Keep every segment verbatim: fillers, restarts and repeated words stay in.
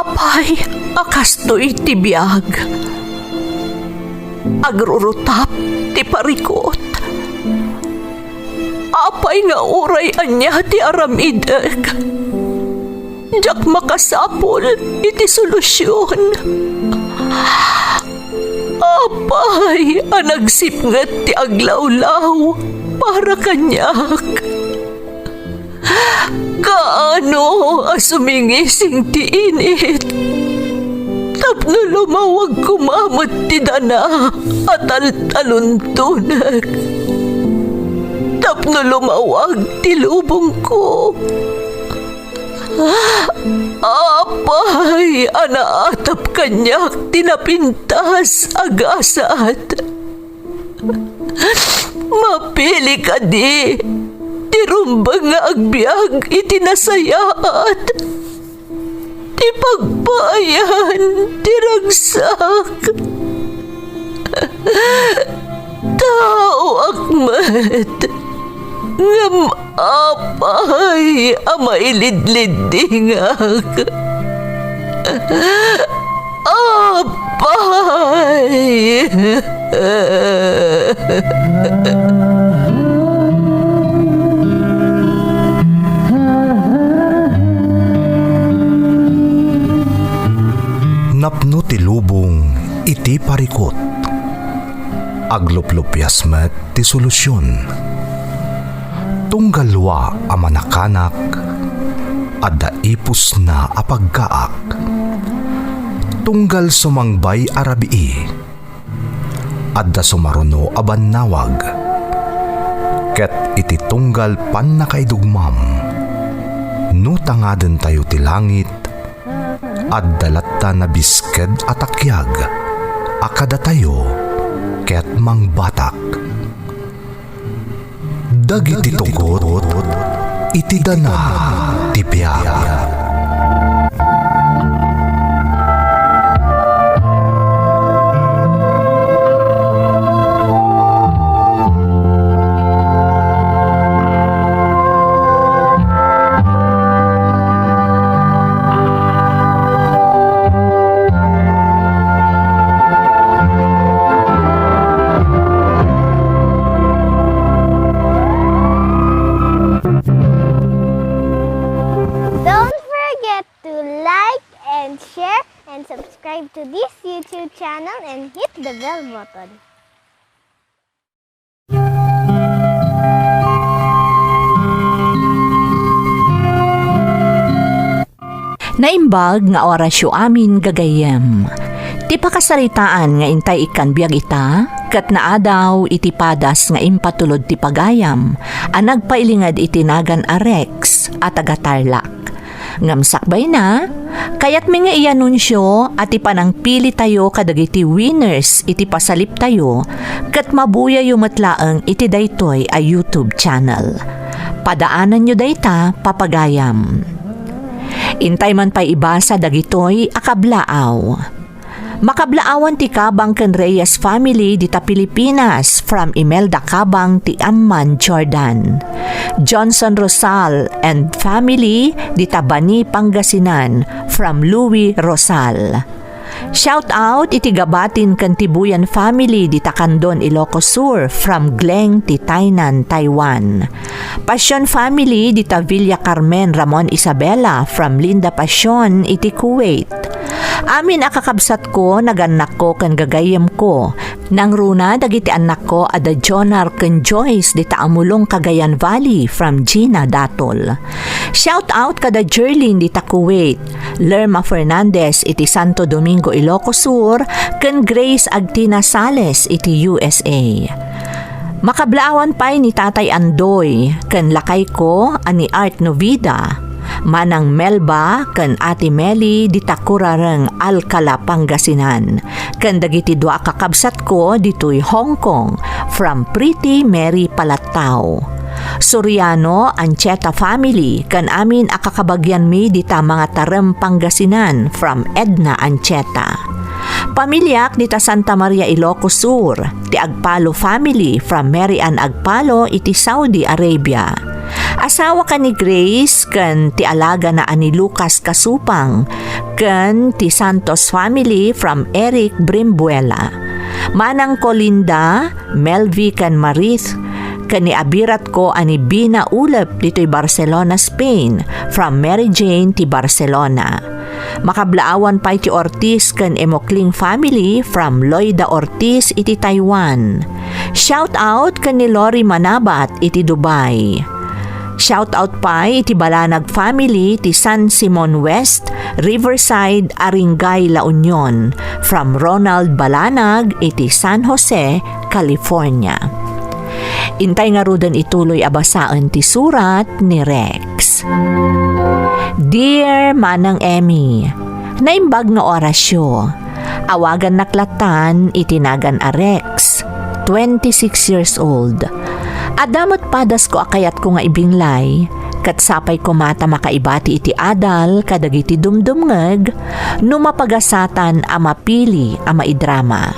Apay a kastoy ti biag? Agrurutap ti parikut. Apay nga uray ania ti aramidek, diak makasapul iti solusion. Apay a nagsipnget ti aglawlaw para kaniak? Kaano a sumingising ti init tapno lumawag koma met ti dana a taltaluntonek, tapno lumawag ti lubongko? Apay a naatap kaniak ti napintas a gasat? Mapili kadi ti rumbeng nga agbiag iti nasayaat, ti pagpaayan ti ragsak? Taoak met, ngem apay a mailidliddingak? Apay! Napno ti lubong iti parikut. Agluplupias met ti solusion. Tunggal lua a manakanak, adda ipusna a paggaak. Tunggal sumangbay a rabii, adda sumaruno a bannawag. Ket iti tunggal pannakaidugmam, no tangadentayo ti langit, adda latta nabisked a takiag a kadatayo ket mangbatak. Dagiti tugot iti dana ti biag. Don't forget to like and share and subscribe to this YouTube channel and hit the bell button. Naimbag nga orasyo amin, gagayyem. Ti pakasaritaan nga intay ikkan biag ita, ket naadaw iti padas nga impatulod ti pagayam a nagpailinged iti nagan a Rex a taga-Tarlac. Ngem sakbayna, kayatmi nga ianunsio a ti panangpilitayo kadagiti winners iti pasaliptayo ket mabuyayo met laeng iti daytoy a YouTube channel. Padaananyo dayta, papagayam. Intay man pay ibasa dagitoy a kablaaw. Makablaawan ti Cabang ken Reyes family dita Pilipinas, from Imelda Cabang ti Amman, Jordan. Johnson Rosal and family dita Bani, Pangasinan, from Louie Rosal. Shout out iti Gabatin ken Tibuyan family dita Candon, Ilocos Sur, from Gleng ti Tainan, Taiwan. Passion family dita Villa Carmen, Ramon, Isabela, from Linda Passion iti Kuwait. Amin a kakabsatko, nagannakko ken gagayyemko. Nangruna dagiti annakko a da Jonar ken Joyce dita Amulong, Cagayan Valley, from Gina Datol. Shout out kada Jerlin dita Kuwait, Lerma Fernandez iti Santo Domingo, Ilocos Sur, ken Grace Agtina Sales iti U S A. Makablaawan pay ni Tatay Andoy ken lakayko a ni Art Novida, Manang Melba ken Ate Meli dita Kurareng, Alcala, Pangasinan, ken dagiti dua a kakabsatko ditoy Hong Kong, from Pretty Mary Palattao. Soriano, Ancheta family, ken amin a kakabagianmi dita Mangatarem, Pangasinan, from Edna Ancheta. Pamiliak dita Santa Maria, Ilocos Sur, ti Agpalo family from Mary Ann Agpalo iti Saudi Arabia. Asawa ka ni Grace ken ti alagana a ni Lucas Kasupang, ken ti Santos family from Eric Brimbuela. Manangko Linda, Melvi ken Marith, ken ni abiratko a ni Bina Ulep ditoy Barcelona, Spain, from Mary Jane ti Barcelona. Makablaawan pay ti Ortiz ken Emocling family from Loida Ortiz iti Taiwan. Shout out ken ni Lori Manabat iti Dubai. Shout out pay iti Balanag family ti San Simon West, Riverside, Aringay, La Union, from Ronald Balanag iti San Jose, California. Intay ngaruden ituloy a basaen ti surat ni Rex. Dear Manang Emmy, naimbag nga orasyo. Awagannak lattan iti nagan a Rex, twenty-six years old. Adda met padasko a kayatko nga ibinglay, ket sapay koma ta makaibati iti adal kadagiti dumdumngeg no mapagasatan a mapili a maidrama.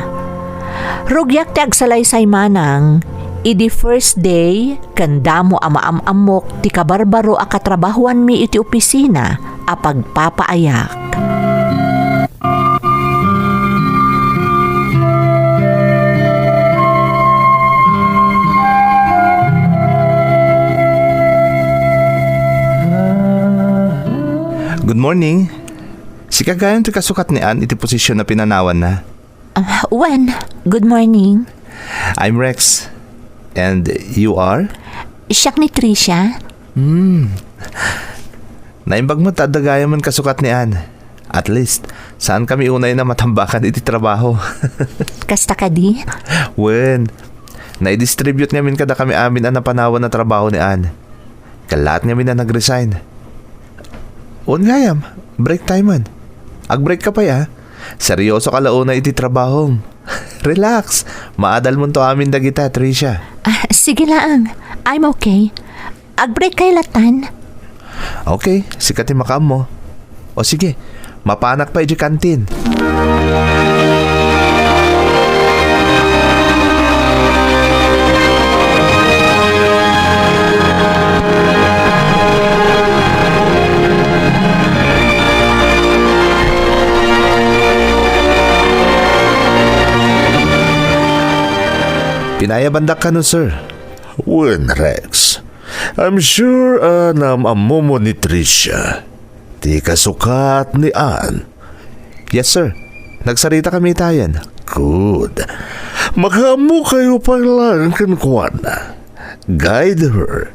Rugiak ti agsalaysay manang, idi first day ken damo a maam-ammok ti kabarbaro a katrabahuanmi iti opisina a pagpapaayak. Good morning. Sika gayam ti kasukat ni Ann iti posisyon a pinanawanna? Ah, Juan, good morning. I'm Rex. And you are? Siak ni Tricia. Hmm. Naimbag met ta adda gayam kasukat ni Ann. At least, saan kami unay a matambakan iti trabaho. Kasta kadi? Wen, naidistribute ngamin kadakami amin a napanawan a trabaho ni Ann. Kallaat ngamin a nag-resign. Wen gayam, break time man. Ag-break ka pay, ah. Seryoso ka la unay iti trabahom. Relax. Maadalmonto amin dagita, Tricia. Ah, sige laeng. I'm okay. Ag-break kay lattan. Okay, sika ti makaammo. O sige, mapanak pay idiay kantin. Pinayabandak kano, sir? Wen, Rex. I'm sure a naam-ammomo ni Tricia, ti kasukat ni Ann. Yes, sir. Nagsarita kami itayen. Good. Makaammokayo pay laeng kenkuana. Guide her.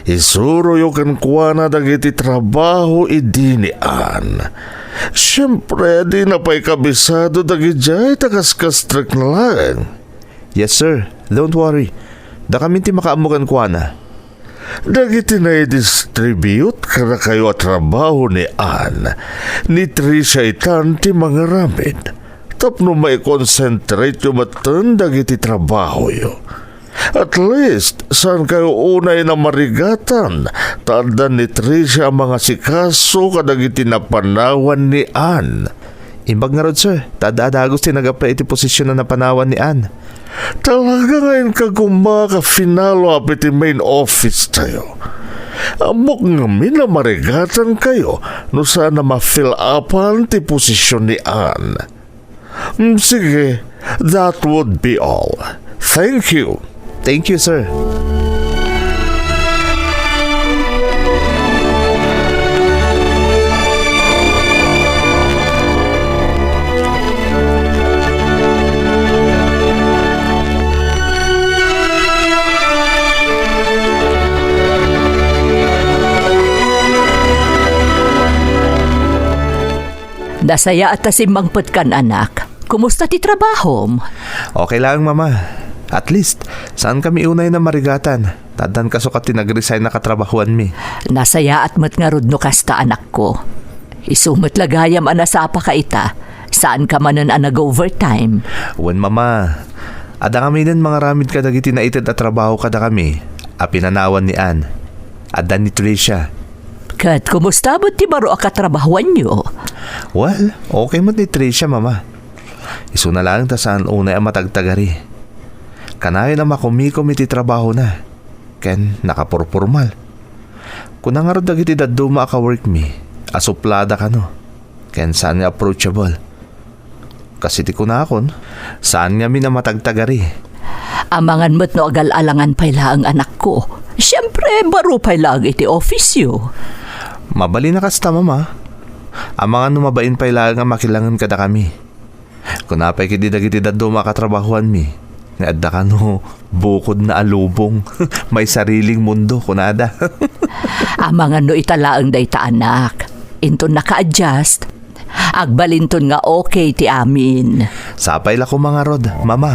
Isuroyo kenkuana dagiti trabaho idi ni Ann. Siempre, dina pay kabisado dagidiay ta kaskastrekna laeng. Yes, sir. Don't worry. Dakami ti makaammo kenkuana. Dagiti naidistribute kadakayo a trabaho ni Ann, ni Tricia itan ti mangaramid tapno maikonsentrateyo metten dagiti trabahoyo. At least, saankayo unay a marigatan ta adda ni Tricia a mangasikaso kadagiti napanawan ni Ann. Imbag ngarud, sir, ta adda a dagus ti nag-apply iti posisyon a napanawan ni Ann. Talaga nga inka koma a finalo up iti main office tayo. Ammok ngamin a marigatankayo no saan a ma-fill upan ti posisyon ni Ann. Mm, sige, that would be all. Thank you. Thank you, sir. Nasayaat a simmangpetkan, anak. Kumusta ti trabahom? Okay laeng, Mama. At least, saan kami unay a marigatan. Ta addan kasukat ti nag-resign a katrabahuanmi. Nasayaat met ngarud no kasta, anakko. Isu met la gayam a nasapaka ita. Saanka manen a nag-overtime. Wen, Mama. Adda ngaminen mangaramid kadagiti naited a trabaho kadakami a pinanawan ni Ann. Adda ni Tricia. Ket kumusta met ti baro a katrabahuanyo? Well, okay met ni Tricia, Mama. Isuna laeng ta saan unay a matagtagari. Kanayon a makumikom iti trabahona, ken nakapurpurmal. Kuna ngarud dagiti dadduma a kaworkmi a suplada kano. ken saan nga approachable. Kas iti kunakon, saan ngamin a matagtagari. Amangan met no agal-alangan pay laeng anakko. Siempre, baro pay laeng iti office-yo. Mabalin a kasta, Mama. Amangan no mabain pay laeng a makilangen kadakami. Kuna pay ketdi dagiti dadduma a katrabahuanmi nga adda kano bukodna a lubong, may sariling mundo, kunada. Amangan no ita laeng dayta, anak. Inton naka-adjust, agbalinton nga okay ti amin. Sapay la koma ngarud, Mama.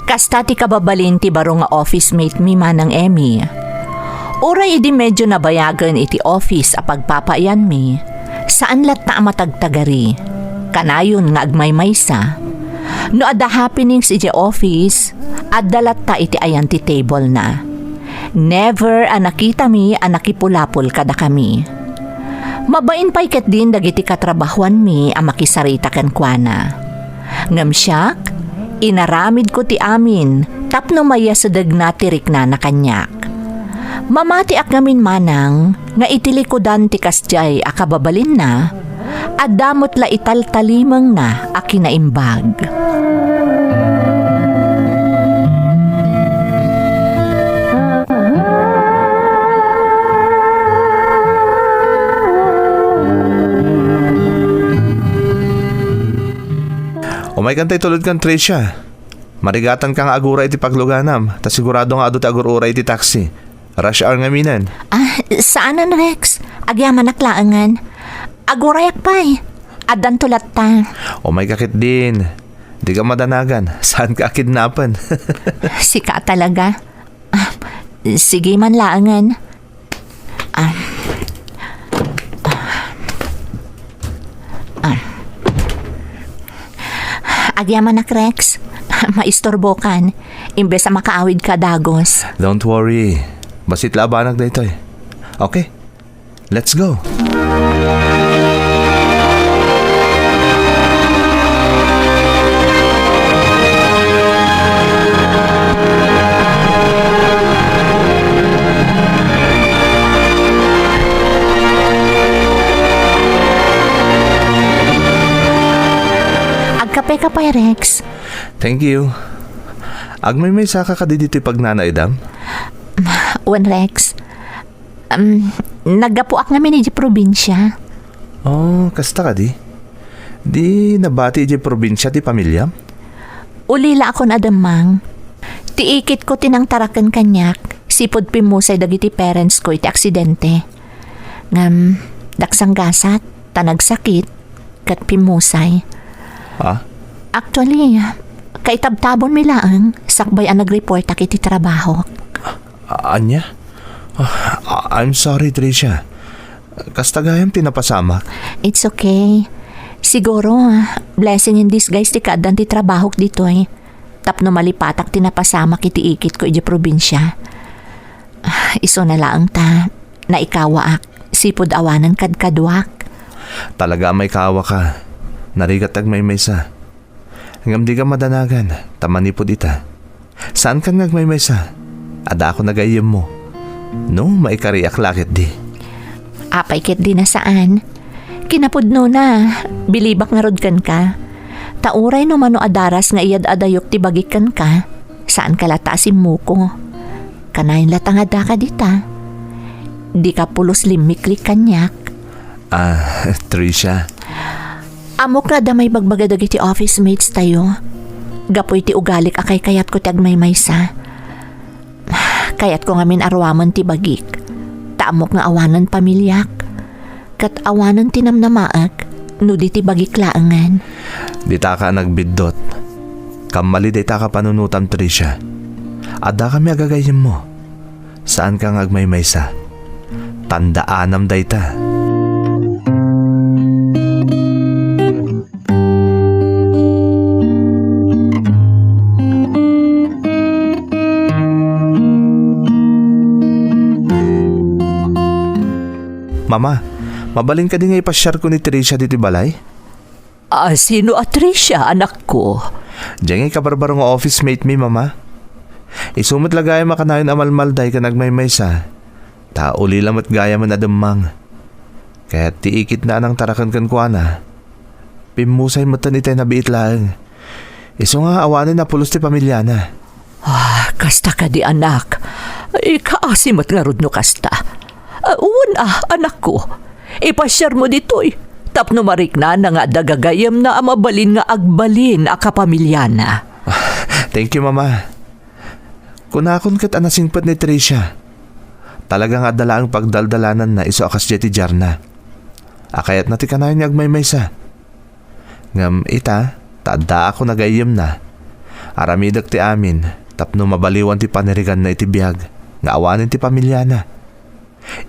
Kasta ti kababalin ti baro nga office mate mi, Manang Emmy. Uray idi medyo nabayagen iti office a pagpapaayanmi, saan latta a matagtagari. Kanayon nga agmaymaysa. No adda happenings idiay office, adda latta iti ayan ti table-na. Never a nakitami a nakipulapol kadakami. Mabain pay ketdin dagiti katrabahuanmi a makisarita kenkuana. Ngem siak, inaramidko ti amin tapno mayasedegna ti riknana kaniak. Mamatiak ngamin, Manang, nga iti likudan ti kasdiay a kababalinna, adda met la italtalimengna a kinaimbag. Umaykan tay tulodkan, Tricia. Marigatanka nga agura iti pagluganam, ta sigurado nga adu ti agur-uray iti taxi. Rush hour ngaminen. Ah, saanen, Rex. Agyamanak laengen. Agurayak pay. Addanto latta. Umayka ketdin. Dika madanagan. Saanka a kidnapen. Sika talaga. Ah, sige man laengen. Ah. Ah. Ah. Agyamanak, Rex. Maisturbokan. Imbes a makaawidka dagus. Don't worry. Bassit la a banag daytoy. Okay. Let's go. Agkapeka pay, Rex. Thank you. Agmaymaysaka kadi ditoy pagnanaydam? Wen, Rex. Um, naggapuak ngamin idiay probinsia. Oh, kasta kadi? Di nabati idiay probinsia ti pamiliam? Ulila akon a demmang. Ti ikitko ti nangtaraken kaniak, sipud pimmusay dagiti parents ko iti aksidente. Ngem, daksanggasat, ta nagsakit, ket pimmusay. Ha? Actually, kaitabtabonmi laeng, sakbay a nagreportak iti trabahok. A-, ania? Ah, I'm sorry, Tricia. Kasta gayam ti napasamak. It's okay. Siguro, ah, blessing in disguise ti kaaddan ti trabahok ditoy. Tapno malipatak ti napasamak iti ikitko idiay probinsia. Ah, isuna laeng ta, naikawaak. Sipud awanen kadkaduak. Talaga a maikawaka. Narigat ti agmaymaysa. Ngem dika madanagan, ta manipud ita, saankan nga agmaymaysa. Adda ako nagayyemmo. No, maikariak la ketdi. Apay ketdi a saan? Kinapudnona, bilibak ngarud kenka. Ta uray no mano a daras nga iyad-adayok ti bagik kenka, saanka latta a simmuko. Kanayon latta nga addaka dita. Dika pulos limmiklik kaniak. Ah, Tricia. Ammok nga adda maibagbaga dagiti office mates tayo. Gapu iti ugalik a kaykayatko ti agmaymaysa. Kayatko ngamin a ruamen ti bagik. Ta ammok nga awanen pamiliak. Ket awanen ti namnamaek no di ti bagik laengen. Ditaka a nagbiddut. Kammali dayta a kapanunotam, Tricia. Addakami a gagayyemmo. Saanka nga agmaymaysa. Tandaanam dayta. Mama, mabalin kadi nga ipasiarko ni Tricia ditoy balay? Ah, sino a Tricia, anakko? Diay nga ikabarbaro nga office mate mi, Mama. Isu met la gayam a kanayon a malmalday ken agmaymaysa. Ta ulila met gayamen a demmang. Ket ti ikitna a nangtaraken kenkuana, pimmusay metten itay nabiit laeng. Isu nga awanen a pulos ti pamiliana. Ah, kasta kadi, anak. Ikaasi met ngarud no kasta. Ah, wen a, anakko. Ipasiarmo ditoy. Tapno mariknana nga adda gagayyemna a mabalin nga agbalin a kapamiliana. Thank you, Mama. Kunakon ket a nasingpet ni Tricia. Talaga nga adda laeng pagdaldalananna isu a kasdiay ti diarna. A kayatna ti kanayon nga agmaymaysa. Ngem ita, ta addaak a nagayyemna. Aramidek ti amin tapno mabaliwan ti paniriganna iti biag nga awanen ti pamiliana.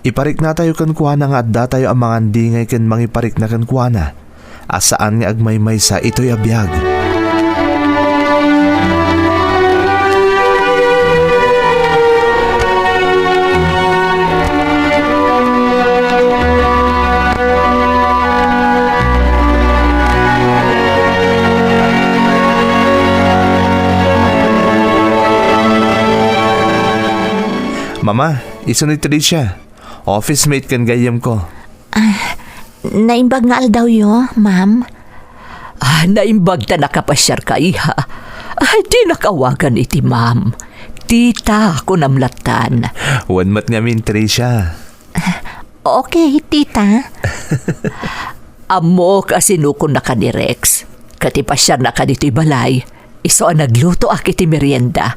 Ipariknatayo kenkuana nga addatayo a mangandingay ken mangiparikna kenkuana a saan nga agmaymaysa itoy a biag. Mama, isu ni Tricia. Office mate ken gayyemko. Ah, naimbag nga aldawyo, ma'am? Ah, naimbag ta nakapasiarka, iha. Ah, dinak awagan iti ma'am. Tita, kunam lattan. Wen met ngamin, Tricia. Ah, okay, tita. Ammok a sinukonaka ni Rex. Ket ipasiarnaka ditoy balay. Isu a naglutoak iti merienda.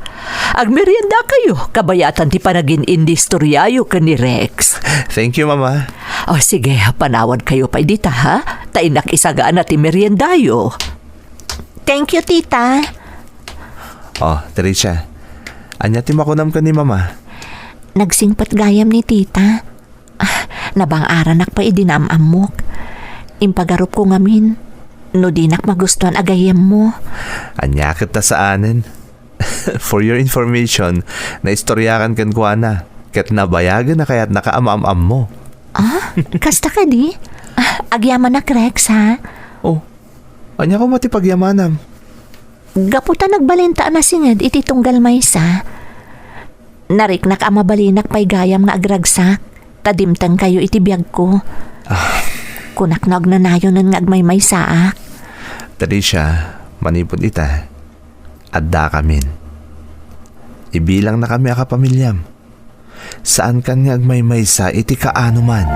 Agmeriendakayo, kabayatan ti panagin-inistoriayo ken ni Rex. Thank you, Mama. O, sige, panawankayo pay dita, ha? Ta innak isagana ti meriendayo. Thank you, tita. O, Tricia, ania ti makunam ken ni Mama? Nagsingpet gayam ni tita. Ah, nabang-aranak pay idi naam-ammok. Impagarupko ngamin no dinak magustuan a gayyemmo. Ania ket ta saanen? For your information, naistoriakan kenkuana ket nabayagen a kayatnaka a maam-ammo. Ah, kasta kadi? Ah, agyamanak, Rex, ha? Oh, ania koma ti pagyamanam? Gapu ta nagbalinta a nasinged iti tunggal maysa, nariknak a mabalinak pay gayam nga agragsak ta dimtengkayo iti biagko. Ah. Kunak no agnanayonen nga agmaymaysaak. Tricia, manipud ita, addakamin. Ibilangnakami a kapamiliam. Saankan nga agmaymaysa iti kaanoman.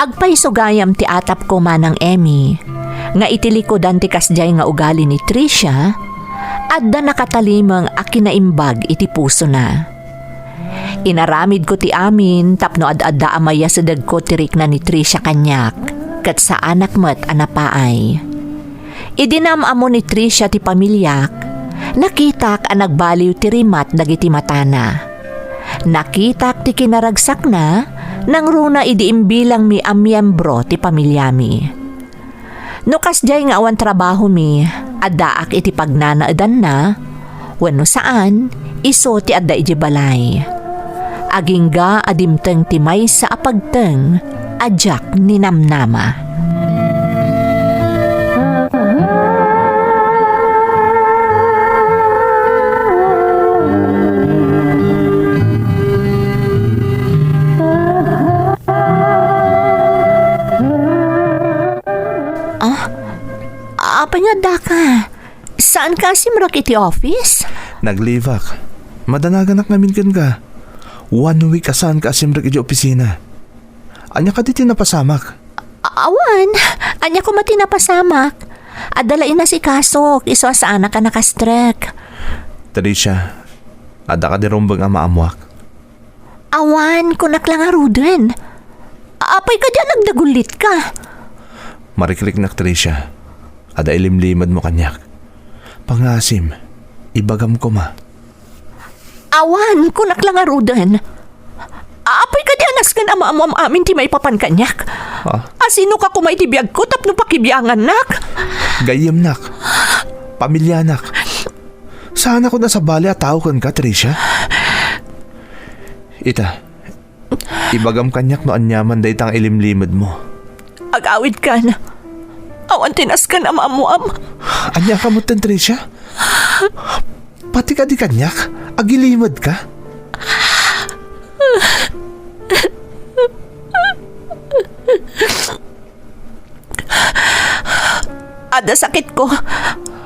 Agpayso gayam ti atapko, Manang Emmy, nga iti likudan ti kasdiay nga ugali ni Tricia, adda nakatalimeng a kinaimbag iti pusona. Inaramidko ti amin tapno ad-adda a mayasedegko ti rikna ni Tricia kaniak, ket saanak met a napaay. Idi naam-ammo ni Tricia ti pamiliak, nakitak a nagbaliw ti rimat dagiti matana. Nakitak ti kinaragsakna nangruna idi imbilangmi a miyembro ti pamiliami. No kasdiay nga awan trabahomi, addaak iti pagnanaedanna, wenno saan, isu ti adda idiay balay. Agingga a dimteng ti maysa a pagteng a diak ninamnama. Ah, apay nga addaka? Saanka a simrek iti office? Nag-leave-ak. Madanaganak ngamin kenka. One week a saanka a simrek iti opisina. Ania kadi ti napasamak? A-, awan. Ania koma ti napasamak? Adda la inasikasok, isu a saanak a nakastrek. Tricia, adda kadi rumbeng a maammoak? Awan, kunak la ngaruden. Apay kadi a nagdagullitka? Marikriknak, Tricia. Adda ilimlimedmo kaniak. Pangasim, ibagam koma. Awan, kunak la ngaruden. Apay kadi a nasken a maammoam amin ti maipapan kaniak? Ah? Asinoka koma iti biagko tapno pakibiangannak? Gayyemnak. Pamilianak. Saanakon a sabali a tao kenka, Tricia. Ita, ibagam kaniak no aniaman dayta nga ilimlimedmo. Agawidkan. Awan ti nasken a maammoam. Aniaka metten, Tricia? Pati kadi kaniak, agilimedka? Adda sakitko.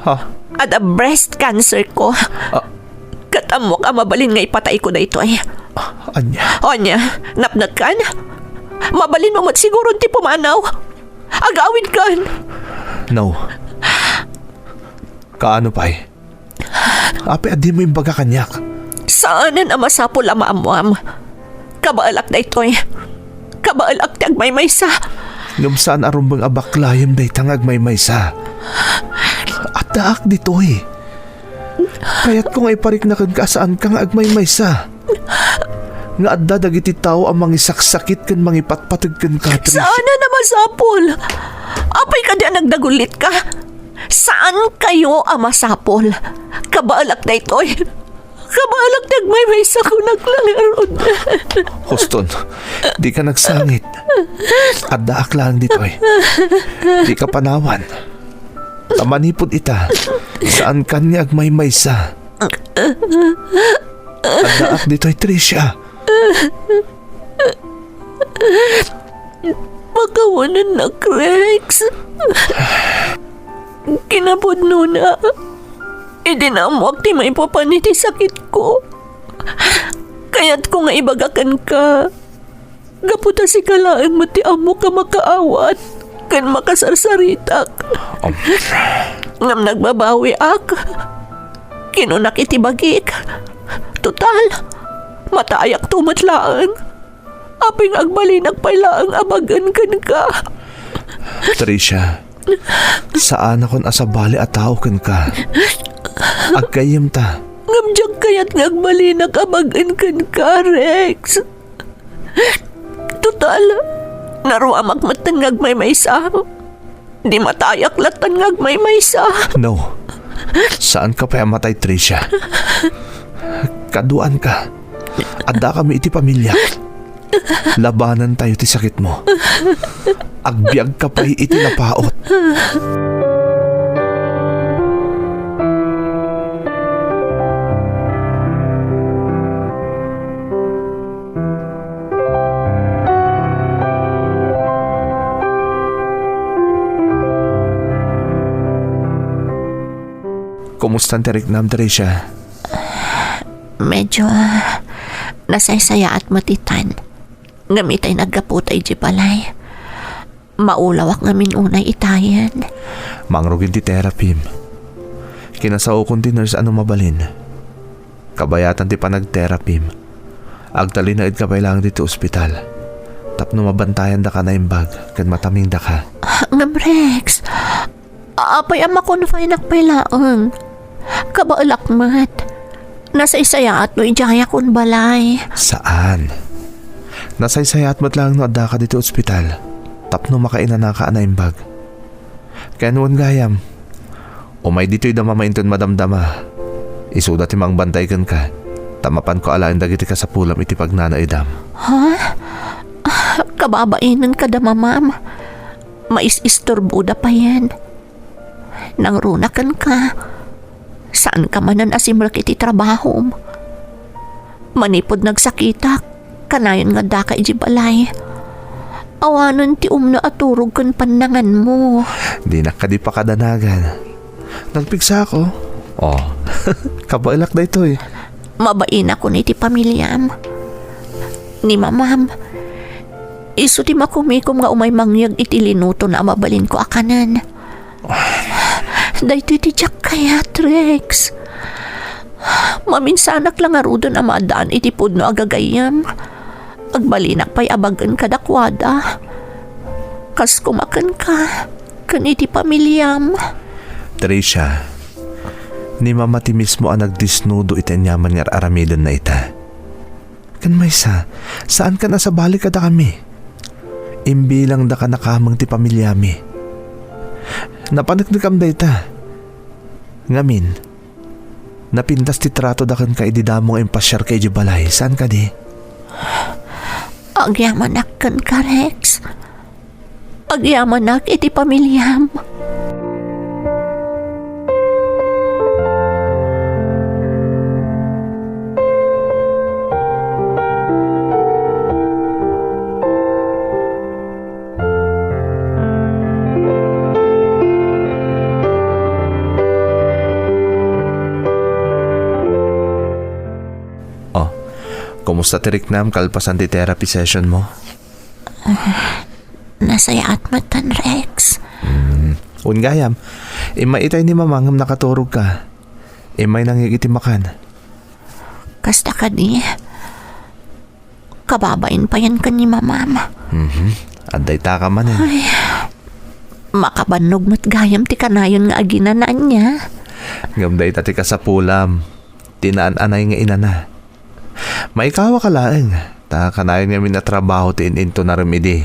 Ha? Adda breast cancer ko. Ah. Ket ammoak a mabalin nga ipatayko daytoy. Ania? Ania, napnekkan? Mabalinmo met siguron ti pumanaw. Agawidkan. No. Kaano pay? Apay a dimo imbaga kaniak? Saanen a masapul a maammoam. Kabaelak daytoy. Kabaelak ti agmaymaysa. Ngem saan a rumbeng a baklayem dayta nga agmaymaysa. Addaak ditoy. Kayatko nga iparikna kenka a saanka nga agmaymaysa. Nga adda dagiti tao a mangisaksakit ken mangipatpateg kenka, Tricia. Saanen a masapul. Apay kadi a nagdagullitka? Saankayo a masapul. Kabaelak daytoy. Kabaelak ti agmaymaysa, kunak la ngarud. Huston, dika nagsangit. Addaak laeng ditoy. Dika panawan. Ta manipud ita, saankan nga agmaymaysa. Addaak ditoy, Tricia. Pakawanennak, Rex. Kinapudnona, idi naammoak ti maipapan iti sakitko, kayatko nga ibaga kenka, gapu ta sika laeng met ti ammok a makaawat ken makasarsaritak. Am. Ngem nagbabawiak. Kinunak iti bagik, "Total, matayakto met laeng. Apay nga agbalinak pay laeng a bag-en kenka?" Tricia, saanakon a sabali a tao kenka. Aggayyemta. Ngem diak kayat nga agbalinak a bag-en kenka, Rex. Total, naruamak metten nga agmaymaysa. Di matayak latta nga agmaymaysa. No. Saanka pay a matay, Tricia. Kaduaanka. Addakami iti pamiliak. Labanantayo ti sakitmo. Agbiagka pay iti napaut. Kumusta ti riknam, Tricia? Medyo, ah, nasaysayaat met itan. Ngem itay naggaputa idiay balay. Maulawak ngamin unay itayen. Mangrugin ti terapim. Kinasaokon ti nurse a no mabalin, kabayatan ti panagterapim, agtalinaedka pay laeng ditoy ospital tapno mabantayandaka a naimbag ken matamingdaka. Ngem, Rex, apay a makonfineak pay laeng? Kabaelak met. Nasaysayaat no idiayakon balay. Saan. Nasaysayaat met laeng no addaka ditoy ospital tapno makainanaka a naimbag. Ken wen gayam, umay ditoy da Mama inton madamdama. Isuda ti mangbantay kenka, ta mapanko alaen dagiti kasapulam iti pagnanaedam. Ha? Ah, kababainenka da Mamam. Mais-isturboda payen. Nangruna kenka. Saanka manen a simrek iti trabahom. Manipud nagsakitak, kanayon nga addaka idiay balay. Awanen ti umno a turog ken pannanganmo. Dinak kadi pakadanagan. Nagpigsako. Oh, kabaelak daytoy. Mabainakon iti pamiliam. Ni mamam, isu ti makumikom nga umay mangyeg iti linutona a mabalinko a kanen. Daytoy ti diak kayat, Rex. Maminsanak la ngaruden a maaddaan iti pudno a gagayyem. Agbalinak pay a bag-en kadakuada. Kas kumakenka, ken iti pamiliam. Tricia, ni Mama ti mismo a nagdisnudo iti aniaman nga ar-aramidenna ita. Ken maysa, saankan a sabali kadakami. Imbilangdaka nakameng ti pamiliami. Napaneknekam dayta. Ngamin, napintas ti tratoda kenka idi damo nga impasiarka idiay balay, saan kadi? Agyamanak kenka, Rex. Agyamanak iti pamiliam. Oh, kumusta ti riknam kalpasan ti therapy session mo? Nasayaat met, Rex. Mm. Wen gayam, immay itay ni Mama ngem nakaturogka. Immay nangyeg iti makan. Kasta kadi, kababain payen ken ni Mamam. Mhm. Adda itaka manen. Ay, makabannog met gayam ti kanayon nga agina, ania? Ngem dayta ti kasapulam, ti naan-anay nga inana. Maikawaka laeng, ta kanayon ngamin a trabaho ti in-intonarem idi.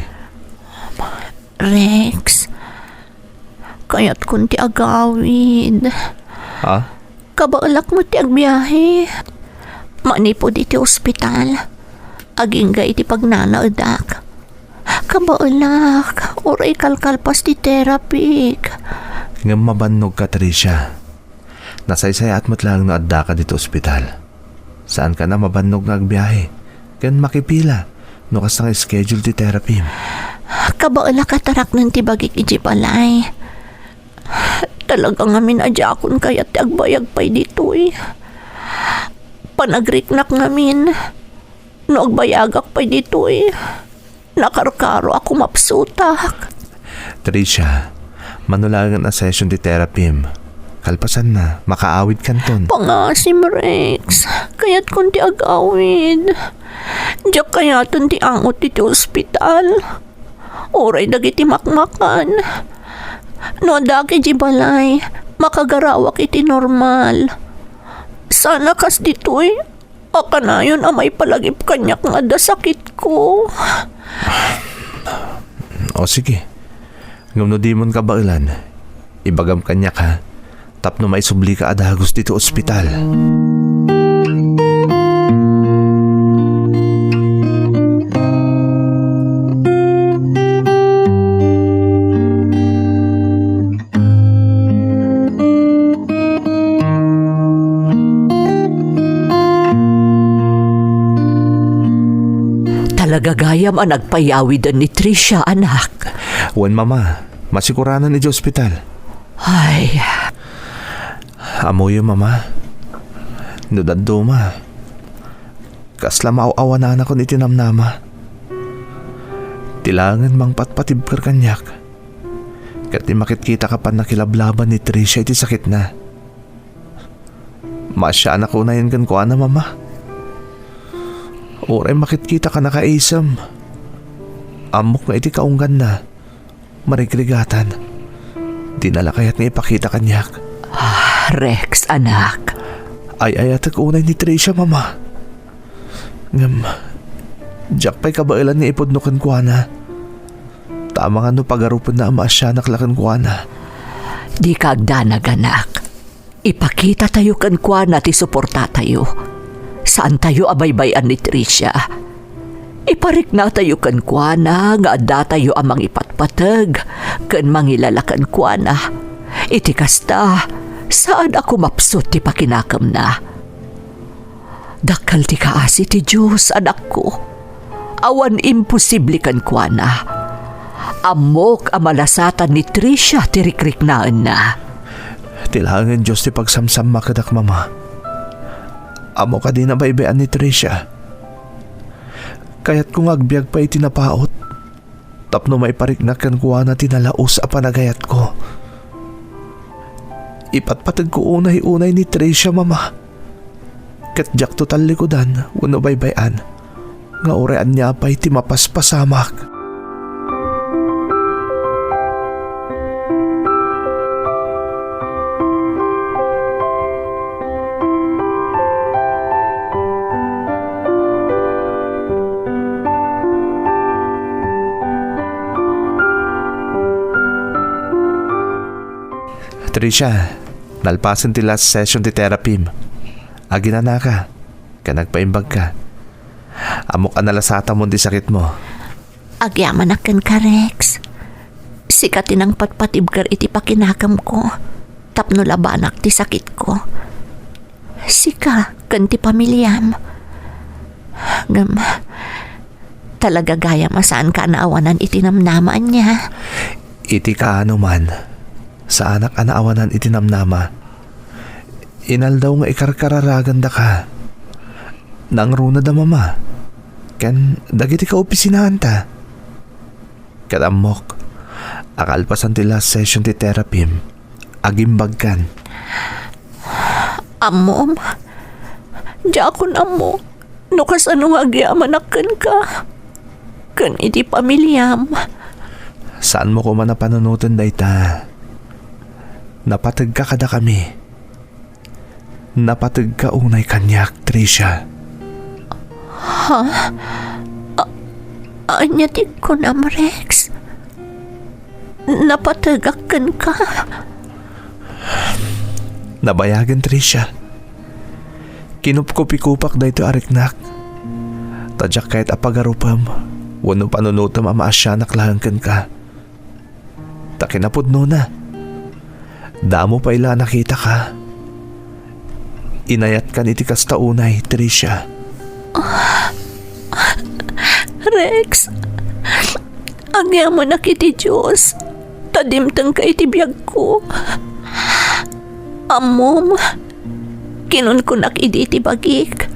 Rex, kayatkon ti agawid. Ha? Kabaelak met ti agbiahe. Manipud iti ospital, agingga iti pagnanaedak. Kabaelak, uray kalkalpas ti terapik. Ngem mabannogka, Tricia. Nasaysayaat met laeng no addaka ditoy ospital. Saankan a mabannog nga agbiahe ken makipila no kasta nga schedule ti terapim. Kabaelak a taraknen ti bagik idiay balay. Talaga ngamin a diakon kayat ti agbayag pay ditoy. Panagriknak ngamin no agbayagak pay ditoy. Nakarkaro a kumapsutak. Tricia, mano laengen a session ti terapim. Kalpasanna, makaawidkanton. Pangaasim, Rex. Kayatkon ti agawid. Diak kayaten ti angot iti ospital. Uray dagiti makmakan. No addak idiay balay, makagarawak iti normal. Sana kas ditoy, a kanayon a maipalagip kaniak nga adda sakitko. O sige. Ngem no dimon kabaelan, ibagam kaniak, ha, tapno maisublika a dagus ditoy ospital. Talaga gayam a nagpayawiden ni Tricia, anak. Wen, Mama, masikuranan idiay ospital. Ay. Ammoyo, Mama, no dadduma, kasla maaw-awananakon iti namnama. Ti laengen mangpatpatibker kaniak. Ket ti makitkitaka pannakilablaban ni Tricia iti sakitna. Maasianak unayen kenkuana, Mama. Uray makitkitaka nakaisem. Ammok nga iti kaungganna, marigrigatan. Dina la kayat nga ipakita kaniak. Ah, Rex, anak. Ay-ayatek unay ni Tricia, Mama. Ngem, diak pay kabaelan nga ipudno kenkuana. Ta amangan no pagarupenna a maasianak la kenkuana. Dika agdanag, anak. Ipakitatayo kenkuana ti suportatayo. Saantayo a baybay-an ni Tricia. Ipariknatayo kenkuana nga addatayo a mangipatpateg ken mangilala kenkuana. Iti kasta, saan a kumapsut ti pakinakemna. Dakkel ti kaasi ti Dios, anakko. Awan imposible kenkuana. Ammok a malasatan ni Tricia ti rikriknaenna. Ti laengen Dios ti pagsamsammakedak, Mama. Ammok a dina baybay-an ni Tricia. Kayatko nga agbiag pay iti napaut tapno maipariknak kenkuana ti nalaus a panagayatko. Ipatpategko unay-unay ni Tricia, Mama. Ket diakto tallikudan wenno baybay-an nga uray ania pay ti mapaspasamak. Tricia, nalpasen ti last session ti therapy-m. Aginanaka, ken nagpaimbagka. Ammok a nalasatamon ti sakitmo. Agyamanak kenka, Rex. Sika ti nangpatpatibker iti pakinakemko tapno labanak ti sakitko. Sika ken ti pamiliam. Ngem, talaga gayam a saanka a naawanan iti namnama, ania? Iti kaano man, saanak a naawanan iti namnama. Inaldaw nga ikarkararagandaka. Nangruna da Mama ken dagiti kaopisinaanta. Ket ammok a kalpasan ti last session ti therapy-m, agimbagkan. Ammom, diakon ammo no kasano nga agyamanak kenka ken iti pamiliam. Saanmo koma a panunoten dayta. Napategka kadakami. Napategka unay kaniak, Tricia. Ha? A-, ania ti kunam, Rex? Napategak kenka? Nabayagen, Tricia. Kinupkupikupak daytoy a riknak. Ta diak kayat a pagarupem wenno panunotem a maasianak laeng kenka. Ta kinapudnona, damo pay la a nakitaka. Inayatkan iti kasta unay, Tricia. Rex, agyamanak iti Dios ta dimtengka iti biagko. Ammom, kinunkunak idi iti bagik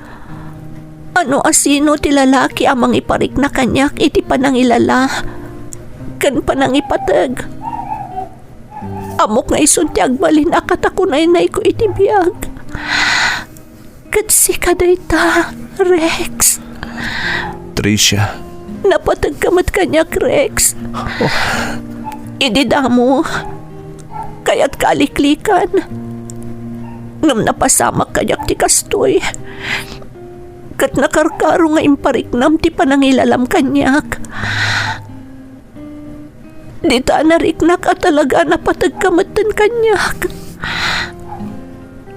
a no asino ti lalaki a mangiparikna kaniak iti panangilala ken panangipateg. Ammok nga isun ti agbalin a katakunaynayko iti biag. Ket sika dayta, Rex. Tricia. Napategka met kaniak, Rex. Oh. Idi damo, kayatka a liklikan. Ngem napasamak kaniak ti kastoy. Ket nakarkaro nga impariknam ti panangilalam kaniak. Dita a nariknak a talaga a napategka metten kaniak.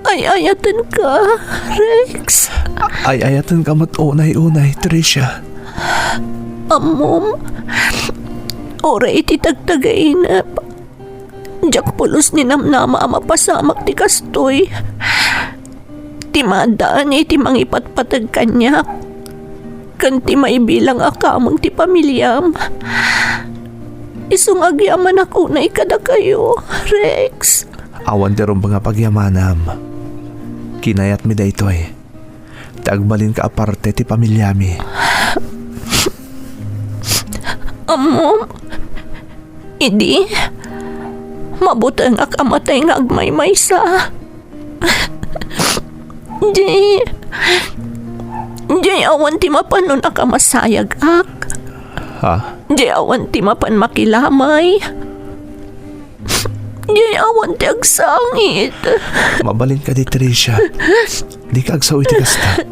Ay-ayatenka, Rex. Ay-ayatenka met unay-unay, Tricia. Ammom, uray iti tagtagainep, diak pulos ni namnama a mapasamak ti kastoy. Ti maaddaan iti mangipatpateg kaniak, ken ti maibilang a kameng ti pamiliam. Isu nga agyamanak unay kadakayo, Rex. Awan ti rumbeng a pagyamanam. Kinayatmi daytoy. Ti agbalinka a parte ti pamiliami. Ammom, idi, mabutengak a matay nga agmaymaysa. Di, di awan ti mapanon a kamasayagak. Ha? Di awan ti mapan makilamay. Di awan ti agsangit. Mabalin kadi, Tricia. Dika agsao iti kasta.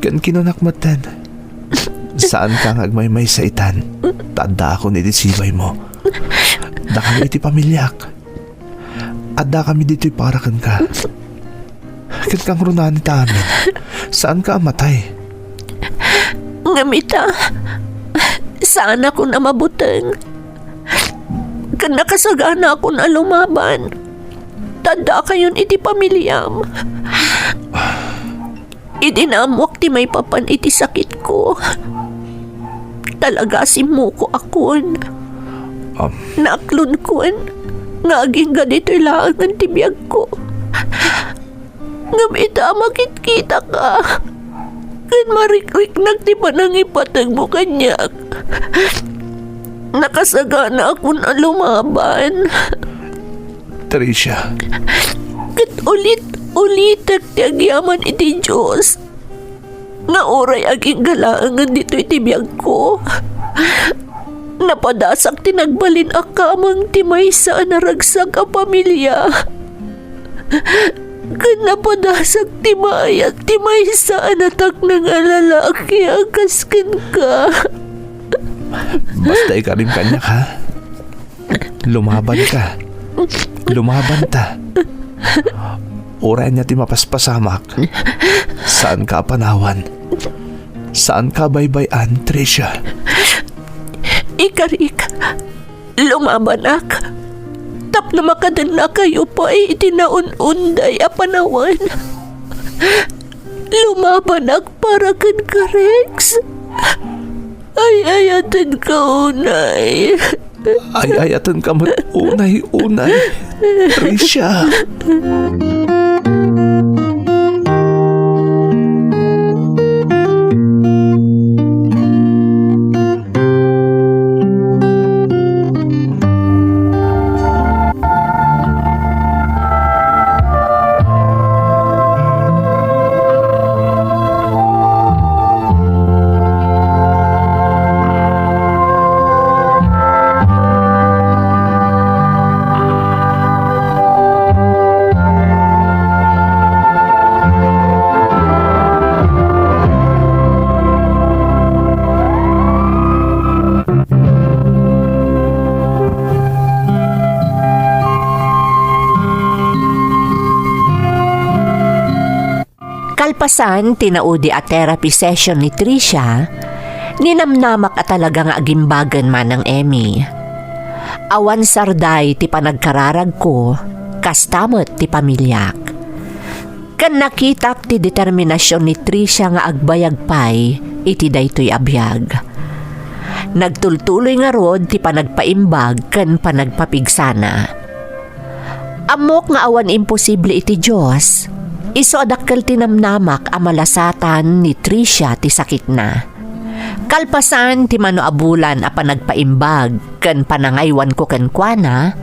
Ken kinunak metten, saanka nga agmaymaysa itan, ta addaakon iti sibaymo. Dakami iti pamiliak. Addakami ditoy para kenka. Ket kangrunaan ita amin, saanka a matay. Ngem ita, saanakon a mabuteng. Ken nakasaganakon a lumaban. Ta addakayon iti pamiliam. Idi naammoak ti maipapan iti sakitko, talaga a simmukoakon. Am. Naaklonkon. nga agingga ditoy laengen ti biagko. Ngem ita a makitkitaka ken marikriknak ti panangipategmo kaniak, nakasaganakon a lumaban. Tricia. Ket ulit-ulitek ti agyaman iti Dios nga uray agingga laengen ditoy ti biagko, napadasak ti nagbalin a kameng ti maysa a naragsak a pamilia. Ken napadasak ti maayat ti maysa a nataknang a lalaki a kas kenka. Basta ikarim kaniak, ha? Lumaban ka. Lumaban ta. Uray ania ti mapaspasamak, saan ka a panawan. Saan ka a baybay-an, Tricia. Ikarik, lumabanak. Tapno makadennakayo pay iti naun-unday a panawan. Lumabanak para kenka, Rex. Ay-ayatenka unay. Ay-ayatenka met unay, unay. Tricia. Kalpasan ti naudi a therapy session ni Tricia, ninamnamak a talaga nga agimbagen, Manang Emmy. Awan sarday ti panagkararagko, kasta met ti pamiliak. Ken nakitak ti determinasion ni Tricia nga agbayag pay iti daytoy a biag. Nagtultuloy ngarud ti panagpaimbag ken panagpapigsana. Ammok nga awan imposible iti Dios. Isu a dakkel ti namnamak a malasatan ni Tricia ti sakitna. Kalpasan ti mano a bulan a panagpaimbag ken panangaywanko kenkuana,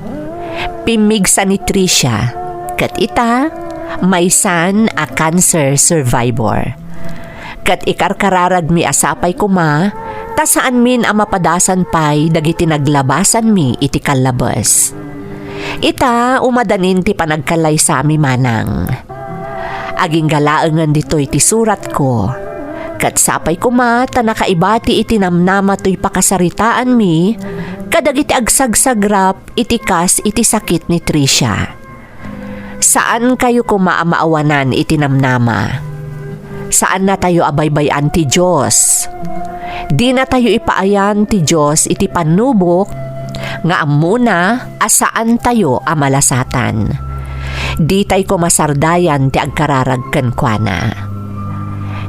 pimmigsa ni Tricia, ket ita, maysan a cancer survivor. Ket ikarkararagmi a sapay koma ta saanmin a mapadasan pay dagiti naglabasanmi iti kallabes. Ita, umadanin ti panagkallaysami, Manang. Agingga laengen ditoy ti suratko. Ket sapay koma ta nakaibati iti namnama toy pakasaritaanmi kadagiti agsagsagrap iti kas iti sakit ni Tricia. Saankayo koma a maawanan iti namnama. Saannatayo a baybay-an ti Dios. Dinatayo ipaayan ti Dios iti pannubok nga ammona a saantayo a malasatan. Ditay koma sardayan ti agkararag kenkuana.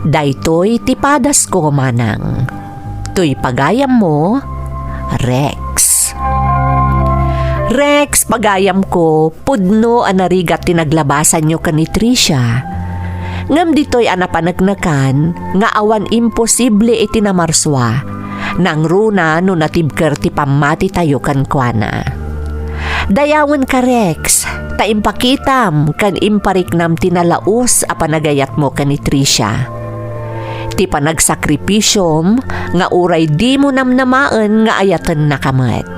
Daytoy ti padasko, Manang. Toy pagayammo, Rex. Rex, pagayamko, pudno a narigat ti naglabasanyo ken ni Tricia. Ngem ditoy a napaneknekan nga awan imposible iti namarsua, nangruna no natibker ti pammatitayo kenkuana. Dayawenka, Rex, ta impakitam ken impariknam ti nalaus a panagayatmo ken ni Tricia. Ti panagsakripisom nga uray dimo namnamaen nga ayatennaka met.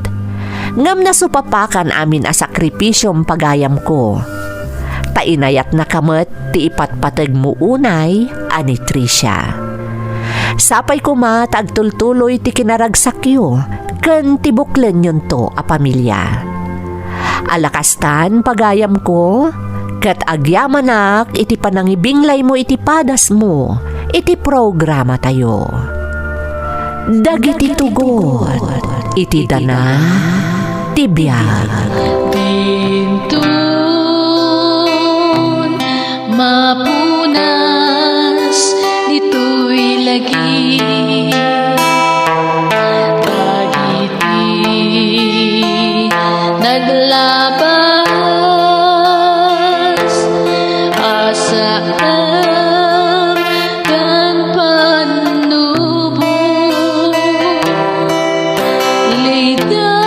Ngem nasupapakan amin a sakripisom, pagayamko. Ta inayatnaka met ti ipatpategmo unay a ni Tricia. Sapay koma ta agtultuloy ti kinaragsakyo ken ti buklenyonto a pamilia. Ala kastan, pagayamko, ket agyamanak iti panangibinglaymo iti padasmo iti programatayo. Dagiti tugot iti dana ti biag. Dinton mapunas ditoy lagip dagiti naglaba Ita